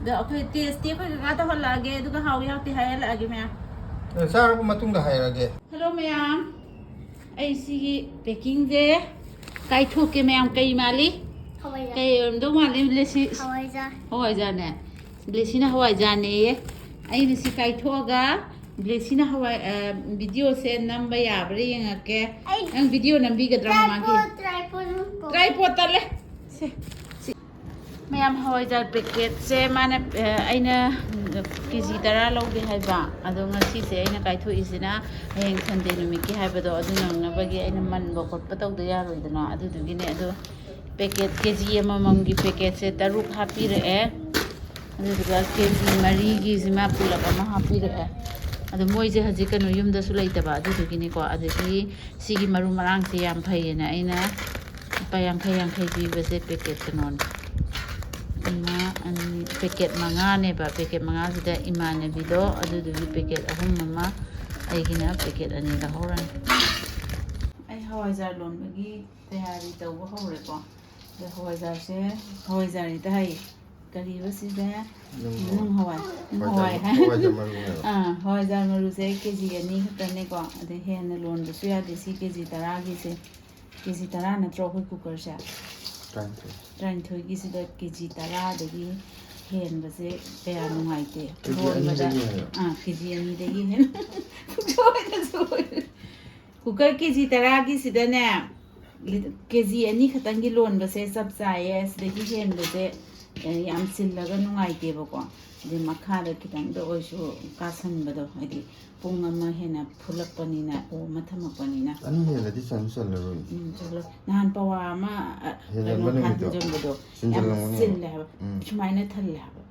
ꯑꯗꯣ ꯑꯩꯈꯣꯏ ꯇꯦꯁꯇꯤ ꯑꯩꯈꯣꯏ ꯀꯀꯥ ꯇꯧꯍꯜꯂꯛꯑꯒꯦ, ꯑꯗꯨꯒ ꯍꯥꯎꯏ ꯍꯥꯎꯇꯦ ꯍꯥꯏꯍꯜꯂꯛꯑꯒꯦ ꯃꯌꯥꯝ꯫ ꯑꯦ, ꯆꯥꯔꯕ ꯃꯇꯨꯡꯗ ꯍꯥꯏꯔꯒꯦ꯫ ꯍꯜꯂꯣ ꯃꯌꯥꯝ, ꯑꯩ ꯁꯤꯒꯤ ꯄꯦꯀꯤꯡꯁꯦ ꯀꯥꯏꯊꯣꯛꯀꯦ ꯃꯌꯥꯝ꯫ ꯀꯩ ꯃꯥꯜꯂꯤ? ꯍꯋꯥꯏꯖꯥꯔ꯫ ꯀꯩ ꯑꯣꯏꯔꯝꯗꯧ ꯃꯥꯜꯂꯤ? ꯕ꯭ꯂꯦꯁꯤ-, ꯍꯋꯥꯏꯖꯥꯔ꯫ ꯍꯋꯥꯏꯖꯥꯔꯅꯦ꯫ ꯕ꯭ꯂꯦꯁꯤꯅ ꯍꯋꯥꯏꯖꯥꯔꯅꯦꯌꯦ꯫ ꯑꯩꯅ ꯁꯤ ꯀꯥꯏꯊꯣꯛꯑꯒ ꯕ꯭ꯂꯦꯁꯤꯅ ꯍꯋꯥꯏ, ꯑ, ꯚꯤꯗꯤꯑꯣꯁꯦ ꯅꯝꯕ ꯌꯥꯕ꯭ꯔꯥ ꯌꯦꯡꯉꯛꯀꯦ꯫ ꯑꯩ ꯅꯪ ꯚꯤꯗꯤꯑꯣ ꯅꯝꯕꯤꯒꯗ꯭ꯔꯥ ꯃꯃꯥꯒꯤ? Tripod, tripod ꯑꯃ ꯄꯨꯔꯛꯑꯣ꯫ Tripod ꯇꯜꯂꯦ꯫ ꯁꯦ, ꯁꯤ꯫ ꯃꯌꯥꯝ, ꯍꯋꯥꯏꯖꯥꯔ ꯄꯦꯀꯦꯠꯁꯦ ꯃꯥꯅ, ꯑ, ꯑꯩꯅ ꯀꯦ ꯖꯤ ꯇꯔꯥ ꯂꯧꯒꯦ ꯍꯥꯏꯕ꯫ ꯑꯗꯣ ꯉꯁꯤꯁꯦ ꯑꯩꯅ ꯀꯥꯏꯊꯣꯛꯏꯁꯤꯅ ꯍꯌꯦꯡ ꯁꯟꯗꯦ ꯅꯨꯃꯤꯠꯀꯤ ꯍꯥꯏꯕꯗꯣ ꯑꯗꯨ ꯅꯪꯅꯕꯒꯤ ꯑꯩꯅ ꯃꯟꯕ ꯈꯣꯠꯄ ꯇꯧꯗ ꯌꯥꯔꯣꯏꯗꯅ꯫ ꯑꯗꯨꯗꯨꯒꯤꯅꯦ꯫ ꯑꯗꯣ ꯄꯦꯀꯦꯠ ꯀꯦ ꯖꯤ ꯑꯃꯃꯝꯒꯤ ꯄꯦꯀꯦꯠꯁꯦ ꯇꯔꯨꯛ ꯍꯥꯞꯄꯤꯔꯛꯑꯦ꯫ ꯑꯗꯨꯗꯨꯒ ꯀꯦ ꯖꯤ ꯃꯔꯤꯒꯤꯁꯤꯃ ꯄꯨꯂꯞ ꯑꯃ ꯍꯥꯞꯄꯤꯔꯛꯑꯦ꯫ ꯑꯗꯣ ꯃꯣꯏꯁꯦ ꯍꯧꯖꯤꯛ ꯀꯩꯅꯣ ꯌꯨꯝꯗꯁꯨ ꯂꯩꯇꯕ, ꯑꯗꯨꯗꯨꯒꯤꯅꯤꯀꯣ꯫ ꯑꯗꯒꯤ ꯁꯤꯒꯤ ꯃꯔꯨ ꯃꯔꯥꯡꯁꯦ ꯌꯥꯝ ꯐꯩꯌꯦꯅ ꯑꯩꯅ ꯂꯨꯄꯥ ꯌꯥꯡꯈꯩ ꯌꯥꯡꯈꯩ ꯄꯤꯕꯁꯦ ꯄꯦꯀꯦꯠ ꯀꯩꯅꯣꯅꯦ꯫ ꯑꯃ, ꯑꯅꯤ, ꯄꯦꯀꯦꯠ ꯃꯉꯥꯅꯦꯕ꯫ ꯄꯦꯀꯦꯠ ꯃꯉꯥꯁꯤꯗ ꯏꯃꯥꯟꯅꯕꯤꯗꯣ ꯑꯗꯨꯗꯨꯒꯤ ꯄꯦꯀꯦꯠ ꯑꯍꯨꯝ ꯑꯃ, ꯑꯩꯒꯤꯅ ꯄꯦꯀꯦꯠ ꯑꯅꯤ ꯂꯧꯍꯧꯔꯅꯤ꯫ ꯑꯩ ꯍꯋꯥꯏꯖꯥꯔ ꯂꯣꯟꯕꯒꯤ ꯇꯌꯥꯔꯤ ꯇꯧꯕ ꯍꯧꯔꯦꯀꯣ꯫ ꯑꯗꯣ ꯍꯋꯥꯏꯖꯥꯔꯁꯦ, ꯍꯋꯥꯏꯖꯥꯔ ꯍꯦꯛꯇ ꯍꯥꯏꯌꯦ꯫ ꯀꯔꯤꯕ ꯁꯤꯁꯦ? ꯅꯨꯡ ꯅꯨꯡ ꯍꯋꯥꯏ꯫ ꯅꯨꯡ ꯍꯋꯥꯏ ꯍꯋꯥꯏꯖꯥꯔ, ꯍꯥꯏ꯫ ꯍꯋꯥꯏꯖꯥꯔ ꯃꯔꯨꯅꯦꯕ꯫ ꯑꯥ, ꯍꯋꯥꯏꯖꯥꯔ ꯃꯔꯨꯁꯦ ꯀꯦ ꯖꯤ ꯑꯅꯤ ꯈꯛꯇꯅꯦꯀꯣ꯫ ꯑꯗꯩ ꯍꯦꯟꯅ ꯂꯣꯟꯕꯁꯨ ꯌꯥꯗꯦ꯫ ꯁꯤ ꯀꯦ ꯖꯤ ꯇꯔꯥꯒꯤꯁꯦ, ꯀꯦ ꯖꯤ ꯇꯔꯥ ꯅꯠꯇ꯭ꯔꯣ ꯑꯩꯈꯣꯏ ꯀꯨꯀꯔꯁꯦ? ꯇꯔꯥꯅꯤꯊꯣꯏ꯫ ꯇꯔꯥꯅꯤꯊꯣꯏꯒꯤꯁꯤꯗ ꯀꯦ ꯖꯤ ꯇꯔꯥꯗꯒꯤ ꯍꯦꯟꯕꯁꯦ ꯀꯌꯥ ꯅꯨꯡꯉꯥꯏꯇꯦ꯫ ꯀꯦ ꯖꯤ ꯂꯣꯟꯕꯗ, ꯑꯅꯤꯗꯒꯤ ꯍꯦꯟꯅ꯫ ꯑꯥ, ꯀꯦ ꯖꯤ ꯑꯅꯤꯗꯒꯤ ꯍꯦꯟꯅ꯫ ꯄꯨꯡꯁꯣꯏꯗ ꯁꯣꯏꯔꯦ꯫ ꯀꯨꯀꯔ ꯀꯦ ꯖꯤ ꯇꯔꯥꯒꯤꯁꯤꯗꯅꯦ, ꯂꯤ-, ꯀꯦ ꯖꯤ ꯑꯅꯤ ꯈꯛꯇꯪꯒꯤ ꯂꯣꯟꯕꯁꯦ ꯆꯞ ꯆꯥꯏꯌꯦ꯫ ꯁꯤꯗꯒꯤ ꯍꯦꯟꯕꯁꯦ, ꯑꯦ, ꯌꯥꯝ ꯆꯤꯜꯂꯒ ꯅꯨꯡꯉꯥꯏꯇꯦꯕꯀꯣ꯫ ꯑꯗꯩ ꯃꯈꯥꯗ ꯈꯤꯇꯪꯗ ꯑꯣꯏꯔꯁꯨ ꯀꯥꯁꯟꯕꯗꯣ, ꯍꯥꯏꯗꯤ ꯄꯨꯡ ꯑꯃ ꯍꯦꯟꯅ ꯐꯨꯠꯂꯛꯄꯅꯤꯅ, ꯑꯣꯝꯃ ꯊꯝꯃꯛꯄꯅꯤꯅ꯫ ꯑꯅꯤ ꯍꯦꯜꯂꯗꯤ ꯆꯟꯁꯨ ꯆꯜꯂꯔꯣꯏ꯫ ꯎꯝ, ꯆꯜꯂꯣ꯫ ꯅꯍꯥꯟ ꯄꯋꯥ ꯑꯃ, ꯑ, ꯍꯦꯟꯖꯟꯕ ꯀꯩꯅꯣ, ꯅꯨꯃꯤꯠꯇꯣ꯫ ꯍꯥꯟꯖꯟꯕꯗꯣ ꯌꯥꯝ ꯆꯤꯟꯖꯜꯂꯝꯒꯅꯤ꯫ ꯆꯤꯜꯂꯦ ꯍꯥꯏꯕ꯫ ꯎꯝ꯫ ꯁꯨꯃꯥꯏꯅ ꯊꯜꯂꯦ ꯍꯥꯏꯕ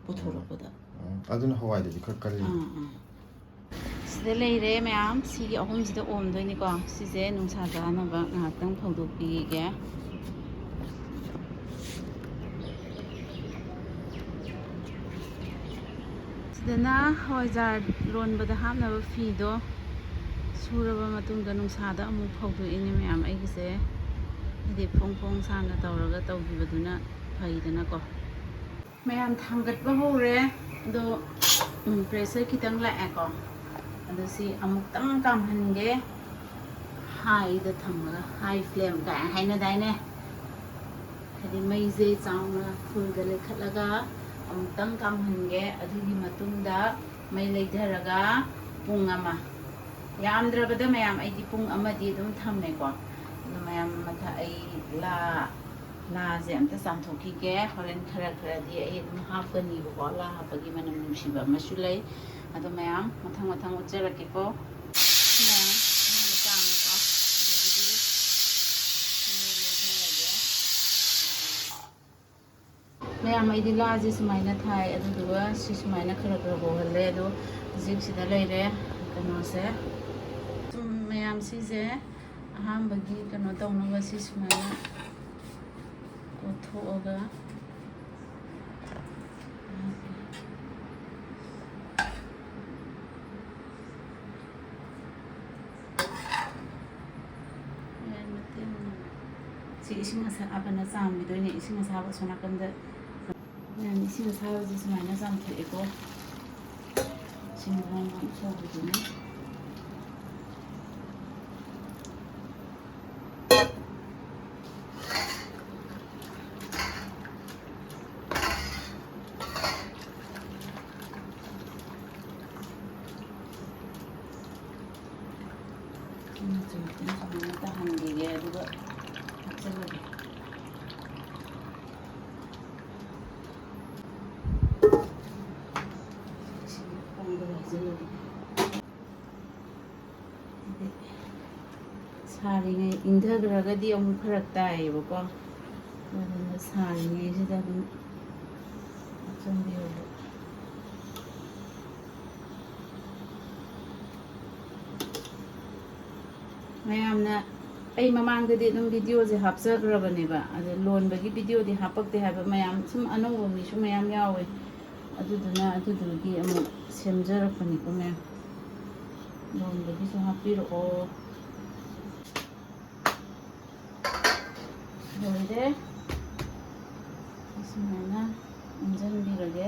ꯄꯨꯊꯣꯔꯛꯄꯗ꯫ ꯎꯝ, ꯑꯗꯨꯅ ꯍꯋꯥꯏꯗꯗꯤ ꯈꯔ ꯀꯜꯂꯤ꯫ ꯑꯥ, ꯑꯥ꯫ ꯁꯤꯗ ꯂꯩꯔꯦ ꯃꯌꯥꯝ꯫ ꯁꯤꯒꯤ ꯑꯍꯨꯝꯁꯤꯗ ꯑꯣꯝꯗꯣꯏꯅꯤꯀꯣ꯫ ꯁꯤꯁꯦ ꯅꯨꯡꯁꯥ ꯆꯥꯅꯕ ꯉꯥꯏꯍꯥꯛꯇꯪ ꯐꯧꯗꯣꯛꯄꯤꯒꯦ꯫ ꯐꯖꯅ ꯍꯋꯥꯏꯖꯥꯔ ꯂꯣꯟꯕꯗ ꯍꯥꯞꯅꯕ ꯐꯤꯗꯣ ꯁꯨꯔꯕ ꯃꯇꯨꯡꯗ ꯅꯨꯡꯁꯥꯗ ꯑꯃꯨꯛ ꯐꯧꯗꯣꯛꯏꯅꯦ ꯃꯌꯥꯝ꯫ ꯑꯩꯒꯤꯁꯦ ꯍꯥꯏꯗꯤ ꯐꯣꯡ ꯐꯣꯡ ꯁꯥꯅ ꯇꯧꯔꯒ ꯇꯧꯈꯤꯕꯗꯨꯅ ꯐꯩꯗꯅꯀꯣ꯫ ꯃꯌꯥꯝ ꯊꯥꯡꯒꯠꯄ ꯍꯧꯔꯦ꯫ ꯑꯗꯣ ꯄ꯭ꯔꯦꯁꯔ ꯈꯤꯇꯪ ꯂꯥꯛꯑꯦꯀꯣ꯫ ꯑꯗꯣ ꯁꯤ ꯑꯃꯨꯛꯇꯪ ꯀꯥꯝꯍꯟꯒꯦ꯫ ꯍꯥꯏꯗ ꯊꯝꯃꯒ, ꯍꯥꯏ ꯐ꯭ꯂꯦꯝ ꯀꯥꯏꯅ ꯍꯥꯏꯅꯗꯥꯏꯅꯦ? ꯍꯥꯏꯗꯤ ꯃꯩꯁꯦ ꯆꯥꯎꯅ ꯐꯨꯜꯗ ꯂꯩꯈꯠꯂꯒ ꯑꯃꯨꯛꯇꯪ ꯀꯥꯝꯍꯟꯒꯦ꯫ ꯑꯗꯨꯒꯤ ꯃꯇꯨꯡꯗ ꯃꯩ ꯂꯩꯊꯔꯒ ꯄꯨꯡ ꯑꯃ, ꯌꯥꯝꯗ꯭ꯔꯕꯗ ꯃꯌꯥꯝ ꯑꯩꯗꯤ ꯄꯨꯡ ꯑꯃꯗꯤ ꯑꯗꯨꯝ ꯊꯝꯃꯦꯀꯣ꯫ ꯑꯗꯣ ꯃꯌꯥꯝ ꯃꯊꯛ ꯑꯩ ꯂꯥ ꯂꯥꯁꯦ ꯑꯝꯇ ꯆꯥꯝꯊꯣꯛꯈꯤꯒꯦ꯫ ꯍꯣꯔꯦꯟ ꯈꯔ ꯈꯔꯗꯤ ꯑꯩ ꯑꯗꯨꯝ ꯍꯥꯞꯀꯅꯤꯕꯀꯣ꯫ ꯂꯥ ꯍꯥꯞꯄꯒꯤ ꯃꯅꯝ ꯅꯨꯡꯁꯤꯕ ꯑꯃꯁꯨ ꯂꯩ꯫ ꯑꯗꯣ ꯃꯌꯥꯝ ꯃꯊꯪ ꯃꯊꯪ ꯎꯠꯆꯔꯛꯀꯦꯀꯣ꯫ ꯁꯤꯅ ꯑꯍꯥꯟꯕ ꯆꯥꯝꯃꯤꯀꯣ꯫ ꯑꯗꯒꯤꯗꯤ ꯃꯩ ꯂꯩꯊꯔꯒꯦ꯫ ꯃꯌꯥꯝ ꯑꯩꯗꯤ ꯂꯥꯁꯦ ꯁꯨꯃꯥꯏꯅ ꯊꯥꯏ꯫ ꯑꯗꯨꯗꯨꯒ ꯁꯤ ꯁꯨꯃꯥꯏꯅ ꯈꯔ ꯈꯔ ꯍꯧꯍꯜꯂꯦ꯫ ꯑꯗꯣ ꯍꯧꯖꯤꯛ ꯁꯤꯗ ꯂꯩꯔꯦ ꯀꯩꯅꯣꯁꯦ꯫ ꯁꯨꯝ ꯃꯌꯥꯝ ꯁꯤꯁꯦ ꯑꯍꯥꯟꯕꯒꯤ ꯀꯩꯅꯣ ꯇꯧꯅꯕ ꯁꯤ ꯁꯨꯃꯥꯏꯅ ꯀꯣꯠꯊꯣꯛꯑꯒ ꯁꯤ ꯏꯁꯤꯡ ꯑꯁꯥꯕꯅ ꯆꯥꯝꯈꯤꯗꯣꯏꯅꯦ꯫ ꯏꯁꯤꯡ ꯑꯁꯥꯕ ꯑꯁꯣꯝ ꯅꯥꯀꯟꯗ꯫ ꯃꯌꯥꯝ ꯏꯁꯤꯡ ꯑꯁꯥꯕꯁꯦ ꯁꯨꯃꯥꯏꯅ ꯆꯥꯝꯊꯣꯛꯑꯦꯀꯣ꯫ ꯏꯁꯤꯡ ꯑꯁꯥꯕ ꯁꯧꯕꯗꯨꯅ꯫ ꯁꯨꯃꯥꯏꯅ ꯇꯥꯍꯟꯈꯤꯒꯦ, ꯑꯗꯨꯒ ꯍꯥꯞꯆꯤꯜꯂꯒꯦ꯫ ꯁꯤꯒꯤ ꯈꯣꯡꯗ ꯍꯩꯖꯤꯜꯂꯒꯦ꯫ ꯍꯥꯏꯗꯤ ꯁꯥꯔꯤꯉꯩ ꯏꯪꯊꯈ꯭ꯔꯒꯗꯤ ꯑꯃꯨꯛ ꯐꯔꯛ ꯇꯥꯏꯌꯦꯕꯀꯣ꯫ ꯑꯗꯨꯅ ꯁꯥꯔꯤꯉꯩꯁꯤꯗ ꯑꯗꯨꯝ ꯍꯥꯞꯆꯤꯟꯕꯤꯔꯕ꯫ ꯃꯌꯥꯝꯅ, ꯑꯩ ꯃꯃꯥꯡꯗꯗꯤ ꯑꯗꯨꯝ ꯚꯤꯗꯤꯑꯣꯁꯦ ꯍꯥꯞꯆꯈ꯭ꯔꯕꯅꯦꯕ, ꯑꯗꯣ ꯂꯣꯟꯕꯒꯤ ꯚꯤꯗꯤꯑꯣꯗꯤ ꯍꯥꯞꯄꯛꯇꯦ ꯍꯥꯏꯕ ꯃꯌꯥꯝ, ꯁꯨꯝ ꯑꯅꯧꯕ ꯃꯤꯁꯨ ꯃꯌꯥꯝ ꯌꯥꯎꯋꯦ꯫ ꯑꯗꯨꯗꯨꯅ ꯑꯗꯨꯗꯨꯒꯤ ꯑꯃꯨꯛ ꯁꯦꯝꯖꯔꯛꯄꯅꯤꯀꯣ ꯃꯌꯥꯝ꯫ ꯂꯣꯟꯕꯒꯤꯁꯨ ꯍꯥꯞꯄꯤꯔꯛꯑꯣ꯫ ꯂꯣꯏꯔꯦ꯫ ꯑꯁꯨꯃꯥꯏꯅ ꯎꯝꯖꯟꯕꯤꯔꯒꯦ꯫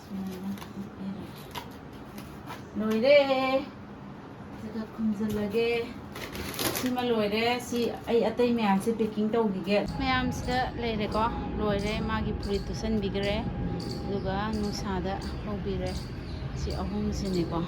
ꯁꯨꯃꯥꯏꯅ ꯍꯥꯞꯄꯤꯔꯒꯦ꯫ ꯂꯣꯏꯔꯦ꯫ ꯑꯗꯨꯒ ꯈꯨꯝꯖꯤꯜꯂꯒꯦ꯫ ꯁꯤꯃ ꯂꯣꯏꯔꯦ꯫ ꯁꯤ ꯑꯩ ꯑꯇꯩ ꯃꯌꯥꯝꯁꯦ packing ꯇꯧꯈꯤꯒꯦ꯫ ꯃꯌꯥꯝꯁꯤꯗ ꯂꯩꯔꯦꯀꯣ꯫ ꯂꯣꯏꯔꯦ꯫ ꯃꯥꯒꯤ ꯐꯨꯔꯤꯠ ꯇꯨꯁꯟꯕꯤꯈ꯭ꯔꯦ꯫ ꯑꯗꯨꯒ ꯅꯨꯡꯁꯥꯗ ꯐꯧꯕꯤꯔꯦ꯫ ꯁꯤ ꯑꯍꯨꯝꯁꯤꯅꯦꯀꯣ꯫